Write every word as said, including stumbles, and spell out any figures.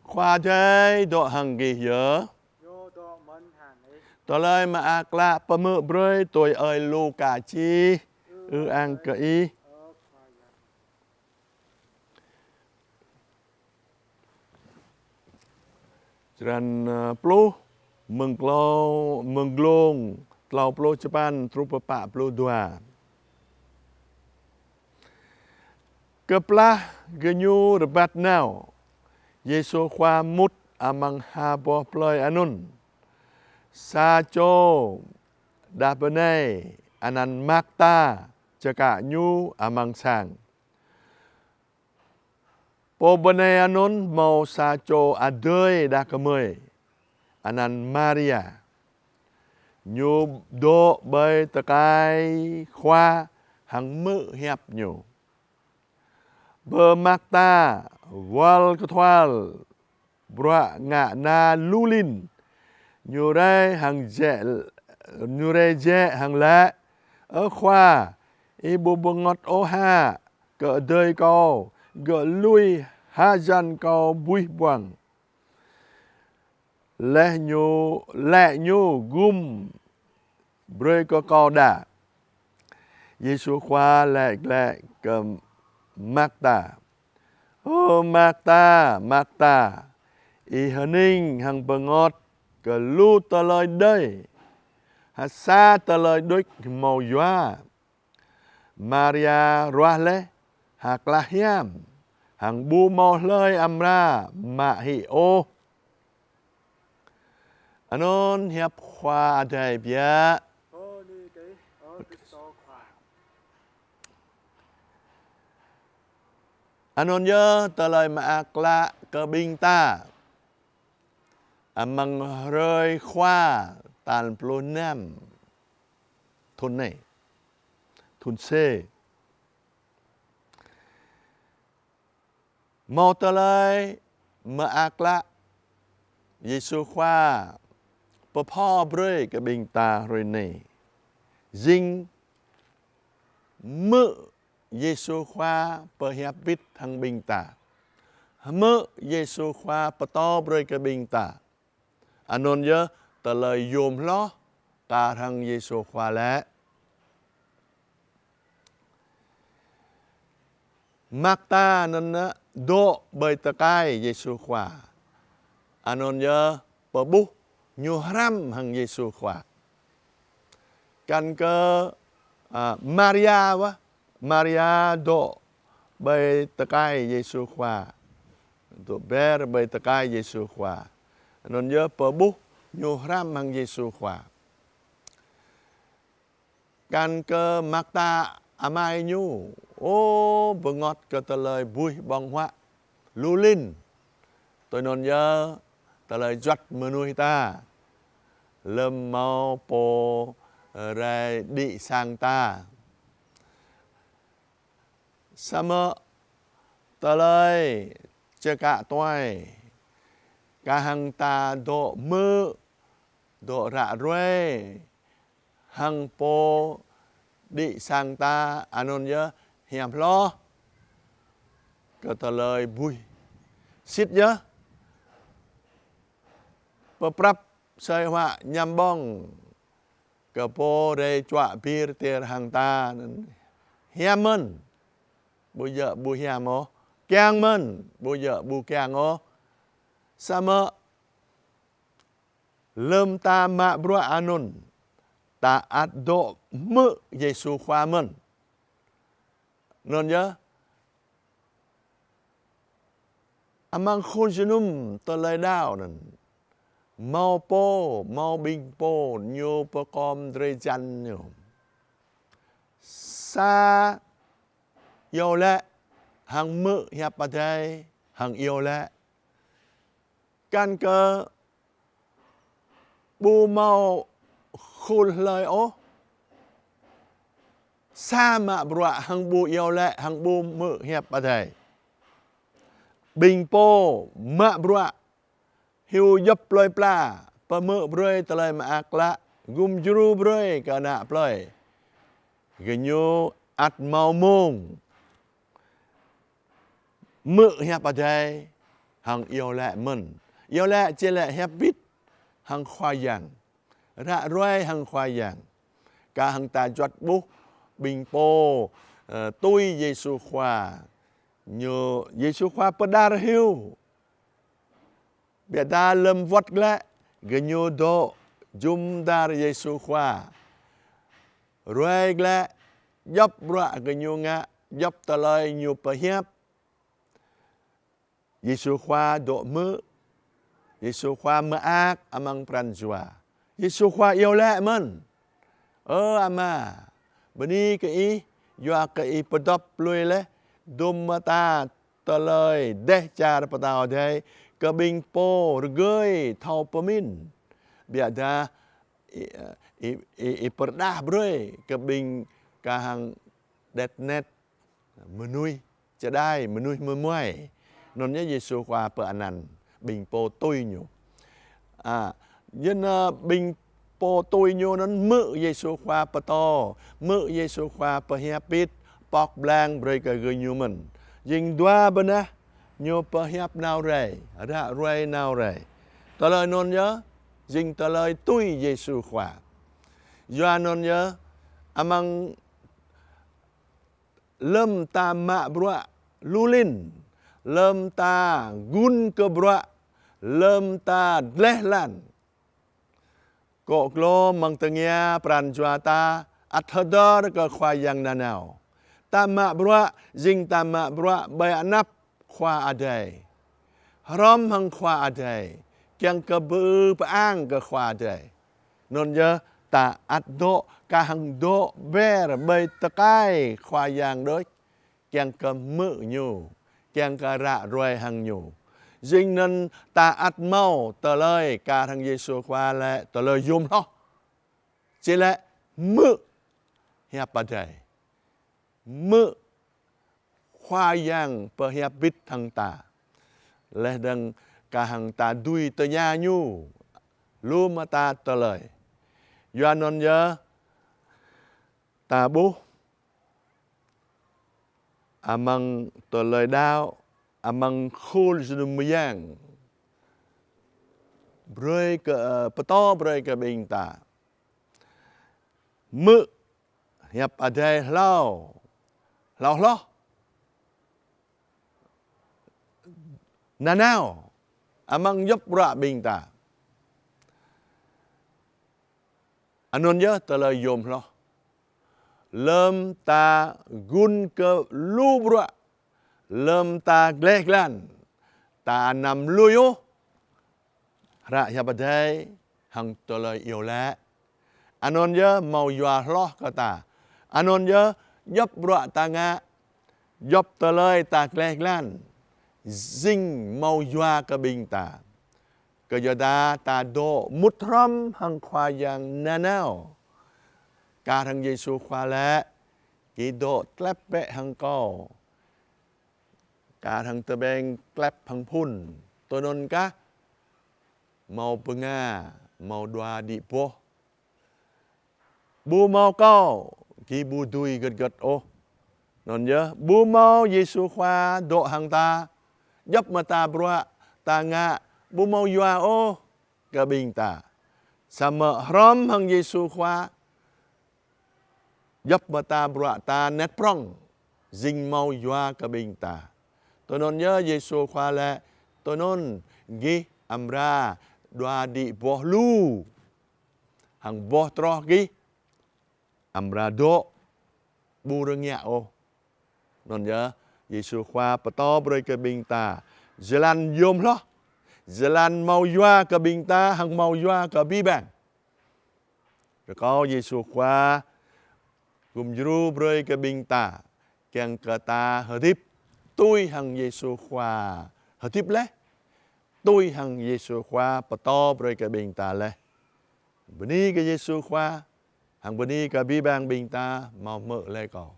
Khua Adai dŏ hăng gih yơh. Ñu dŏ mơ̆n hăng ih. Tơlơi Mơak Klă pơhmư̆ brơi tui ơi Luka čih. Ư-ang kơ Ih. Ơ Khua Yang. Črăn, ơ, pluh, mơ̆ng klâo, mơ̆ng glông klâo pluh čơpăn truh pơ pă pluh dua. Kơplah gơñu rơbat nao, Yêsu Khua mŭt amăng ha boh plơi anŭn. Sa čô đah bơnai anăn Marta čơkă Ñu amăng sang. Pô bơnai anŭn hmâo sa čô adơi đah kơmơi anăn Maria. Ñu dŏ ƀơi tơkai Khua hăng hmư̆ hiăp Ñu. Bơ Marta wăl kơtual bruă ngă na lu lin, ñu rai hăng jĕ, ñu rai jĕ hăng laĭ: Ơ Khua, Ih ƀu bơngơ̆t ôh hă kơ adơi kâo gơ̆ lui hơjăn kâo buih ƀuăng? Laih ñu, laih ñu gum brơi kơ kâo đa. Yêsu Khua laĭ glaĭ kơ Marta: Ơ Marta, Marta, ih hơning hăng bơngơ̆t kơ lu tơlơi đơi, hă sa tơlơi đôč hmâo yua. Maria ruah laih ha klah hiam, hăng ƀu hmâo hlơi amra mă hĭ ôh. Anŭn hiăp Khua Adai biă. Bơni kơ Ih, ơ Kristô Khua. Anŭn yơh Tơlơi Mơak Klă kơ ƀing ta amăng hrơi Khua tal pluh năm thŭn anai, thŭn C. Hmâo Tơlơi Mơak Klă Yêsu Khua pơpho brơi kơ ƀing ta hrơi anai. Jing hmư̆ Yêsu Khua pơhiăp wĭt hăng ƀing ta. Hmư̆ Yêsu Khua pơtô brơi kơ ƀing ta. Anŭn yơh tơlơi yôm hloh kar hăng Yêsu Khua laĭ. Marta anŭn dŏ ƀơi tơkai Yêsu Khua. Anŭn yơh pơƀuh ñu hrăm hăng Yêsu Khua. Kăn kơ, a, Maria wơ̆t, Maria dŏ ƀơi tơkai Yêsu Khua. Dŏ ber ƀơi tơkai Yêsu Khua. Anŭn yơh pơƀuh ñu hrăm hăng Yêsu Khua. Kăn kơ Marta amai ñu, ô, bơngơ̆t kơ tơlơi buih ƀơ̆ng huă lu lin. Tui anŭn yơh tơlơi juăt mơnuih ta. Lơ̆m hmâo pô rai đĭ sang ta. Samơ̆ tơlơi čơkă tuai kar hăng ta dŏ hmư̆, dŏ ră ruai hăng pô đĭ sang ta, anŭn yơh hiam hloh kơ tơlơi buih. Sĭt yơh pơprăp asơi huă ñăm ƀơ̆ng kơ pô rai čuă bir tir hăng ta anŭn hiam mơ̆n, ƀu djơ̆ ƀu hiam ôh, kiăng mơ̆n, ƀu djơ̆ ƀu kiăng ôh. Samơ̆ lơ̆m ta mă bruă anŭn, ta ăt dŏ hmư̆ Yêsu Khua mơ̆n. Anŭn yơh, amăng khul jơnum tơlơi đaŏ anŭn, hmâo pô, hmâo ƀing pô ñu pơkom drơi jăn ñu. Sa iâu laĭ hăng hmư̆ hiăp Adai hăng iâu laĭ. Kăn kơ ƀu hmâo khul hlơi ôh sa mă bruă hăng ƀu iâu laĭ hăng ƀu hmư̆ hiăp Adai. Ƀing pô mă bruă hyu djŏp plơi pla, pơhmư̆ brơi Tơlơi Mơak Klă, gum djru brơi kơ ană plơi, gơñu ăt hmâo mông hmư̆ hiăp Adai hăng iâu laĭ mơ̆n. Iâu laĭ či laĭ hiăp bit hăng Khua Yang, ră ruai hăng Khua Yang. Kar hăng ta juăt ƀuh ƀing pô, ơ, tui Yêsu Khua. Ñu, Yêsu Khua pơđar hyu. Biă dah lơ̆m wơ̆t glaĭ, gơñu dŏ jum dar Yêsu Khua. Ruai glaĭ, djŏp bruă gơñu ngă, djŏp tơlơi ñu pơhiăp, Yêsu Khua dŏ hmư̆. Yêsu Khua mơak amăng pran jua. Yêsu Khua iâu laĭ mơ̆n: Ơ Ama, bơni kơ Ih, yua kơ Ih pơdŏp lui laih dum mơta tơlơi dêh čar Pơtao Adai kơ ƀing pô rơgơi thâo pơmĭn. Biă dah Ih, Ih, Ih, Ih pơrơđah brơi kơ ƀing kar hăng đet net, mơnuih čơđai, mơnuih mơmuai. Anŭn yơh Yêsu Khua pơanăn ƀing pô tui Ñu. A, yơh anŭn ƀing pô tui Ñu anŭn hmư̆ Yêsu Khua pơtô, hmư̆ Yêsu Khua pơhiăp bit, pŏk blang brơi kơ gơñu mơ̆n. Jing dua bơnah Ñu pơhiăp nao rai, ră ruai nao rai. Tơlơi anŭn yơh jing tơlơi tui Yêsu Khua. Yua anŭn yơh, amăng lơ̆m ta mă bruă lu lin, lơ̆m ta gun kơ bruă, lơ̆m ta gleh glan, akŏ glô amăng tơngia pran jua ta ăt hơdơr kơ Khua Yang nanao. Ta mă bruă, jing ta mă bruă ƀơi anăp Khua Adai, hrŏm hăng Khua Adai, kiăng kơ pơư pơang kơ Khua Adai. Anŭn yơh ta ăt dŏ, kar hăng dŏ ber ƀơi tơkai Khua Yang đôč, kiăng kơ hmư̆ Ñu, kiăng kơ ră ruai hăng Ñu. Jing anŭn ta ăt hmâo tơlơi kar hăng Yêsu Khua laĭ tơlơi yôm hloh. Či laĭ hmư̆ hiăp Adai, hmư̆ Khua Yang pơhiăp bit hăng ta. Laih dơ̆ng kar hăng ta dưi tơña Ñu lu mơta tơlơi. Yua anŭn yơh ta ƀuh amăng tơlơi đaŏ, amăng khul jơnum mơyang, brơi kơ, ơ, pơtô brơi kơ ƀing ta hmư̆ hiăp Adai hlâo, hlâo hloh nanao amăng djŏp bruă ƀing ta. Anŭn yơh tơlơi yôm hloh. Lơ̆m ta gun kơ lu bruă, lơ̆m ta gleh glan, ta anăm lui ôh hră hiăp Adai hăng tơlơi iâu laĭ. Anŭn yơh hmâo yua hloh kơ ta. Anŭn yơh djŏp bruă ta ngă, djŏp tơlơi ta gleh glan, jing hmâo yua kơ ƀing ta. Kơ yua dah ta dŏ mŭt hrŏm hăng Khua Yang nanao. Kar hăng Yêsu Khua laĭ: Gih dŏ tlep bĕ hăng Kâo, kar hăng tơbeng tlep hăng phŭn. Tui anŭn kah hmâo bơnga, hmâo dua đĭ boh. Ƀu hmâo Kâo, gih ƀu dưi gơ̆t gơ̆t ôh. Anŭn yơh, ƀu hmâo Yêsu Khua dŏ hăng ta, djŏp mơta bruă ta ngă ƀu hmâo yua ôh kơ ƀing ta. Samơ̆ hrŏm hăng Yêsu Khua, djŏp mơta bruă ta anet prŏng, jing hmâo yua kơ ƀing ta. Tui anŭn yơh Yêsu Khua laĭ: Tui anŭn gih amra dua đĭ boh lu, hăng boh troh gih amra dŏ ƀu rơngiă ôh. Anŭn yơh, Yêsu Khua pơtô brơi kơ ƀing ta jơlan yôm hloh, jơlan hmâo yua kơ ƀing ta hăng hmâo yua kơ abih bang. Rơkâo Yêsu Khua gum djru brơi kơ ƀing ta, kiăng kơ ta hơdip tui hăng Yêsu Khua hơdip laih, tui hăng Yêsu Khua pơtô brơi kơ ƀing ta laih. Bơni kơ Yêsu Khua, hăng bơni kơ abih bang ƀing ta hmâo hmư̆ laih kâo.